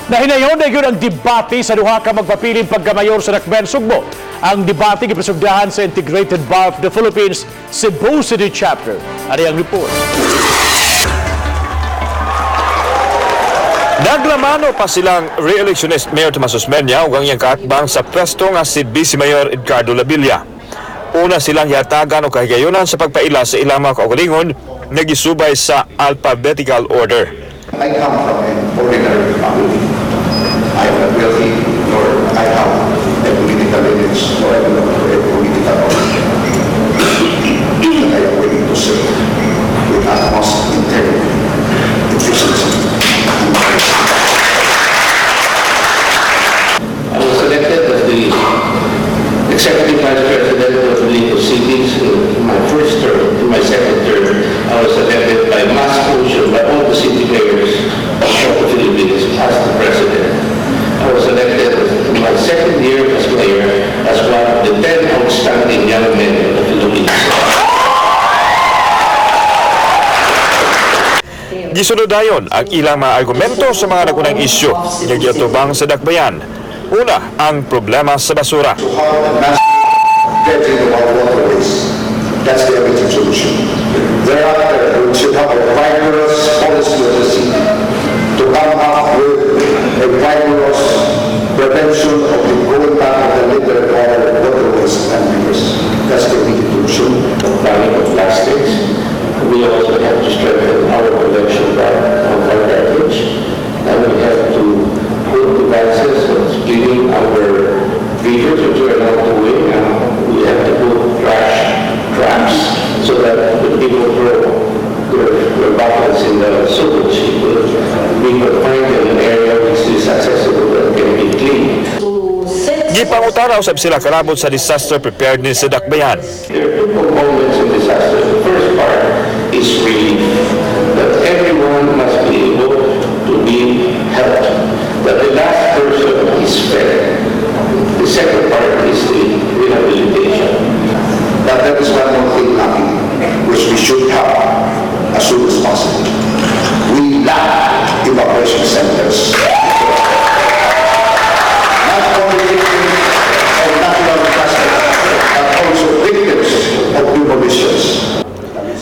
Nahinayon na gyud ang debate sa duha ka magpapiling pagkamayor sa Dakbayan Sugbo. Ang debate gipasugdahan sa Integrated Bar of the Philippines, Cebu City Chapter. Ari ang report. Naglamano pa silang re-electionist Mayor Tomas Osmeña ug ang iyang kaatbang sa pwesto nga si Vice Mayor Edgardo Labilla. Una silang gihatagan og kahigayunan sa pagpaila sa ilang mga kaugalingon nga gisubay sa alphabetical order. I come from an ordinary family. I am not wealthy, nor I have a political lineage, nor I belong to a political origin. But I am willing to serve with utmost integrity, efficiency, and honesty. I was selected as the Executive Vice President of the League of Cities in my first term. In my second term, I was elected by mass motion by all the city mayors of the Philippines as the President. I was elected in my second year as mayor as one of the 10 outstanding young men of the Philippines. Gisunod dayon ang ilang mga argumento sa mga nagunang isyu nga giatubang sa dakbayan. Una, ang problema sa basura. To have a massive dredging of our waterways. That's the immediate solution. Thereafter, we should have a vigorous policy of the city to come up with a vigorous prevention of the going back of the litter to our waterways and rivers. That's the immediate solution. Banning of plastics. We also have to strengthen our collection of our garbage. And we have to put devices of cleaning our rivers, which we are not doing. And we have to put trash traps so that when people throw their bottles in the sewage, it will be confined in an area which is accessible and can be cleaned. Gipangutana usab sila kalabot sa disaster preparedness sa dakbayan. There are two components in disaster. The first part is relief, that everyone must be able to be helped, that the last person is fed. The second part is the rehabilitation. But there is one more thing lacking, which we should have as soon as possible. We lack evacuation centers. Not only victims of natural disasters, but also victims of demolitions.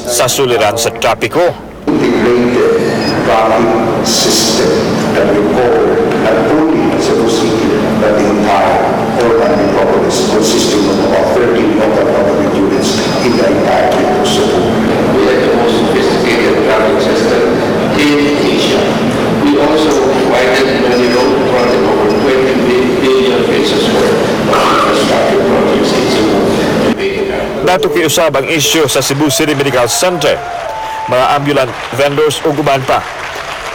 Sa suliran sa trapiko, Integrated traffic system that will cover not only Cebu City, but the entire urban metropolis consisting of about 13 local government units in the entire Metro Cebu. We had the most sophisticated traffic system in Asia. We also widened many roads, brought in over 20 billion pesos worth of infrastructure projects in Cebu. Natuki usab ang isyu sa Cebu City Medical Center, mga ambulant vendors ug uban pa.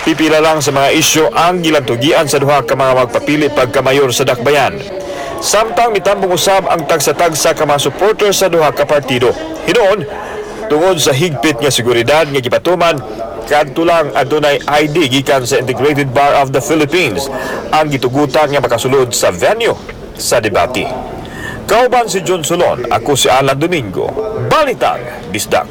Pipila lang sa mga isyu ang gilantugian sa duha ka mga magpapili pagkamayor sa dakbayan. Samtang mitambong usab ang tagsa-tagsa ka mga supporter sa duha ka partido. Hinuon, tungod sa higpit nga seguridad nga gipatuman, kadto lang adunay ID gikan sa Integrated Bar of the Philippines ang gitugutan nga makasulod sa venue sa debate. Kauban si John Solon, ako si Alan Domingo. Balitang Bisdak.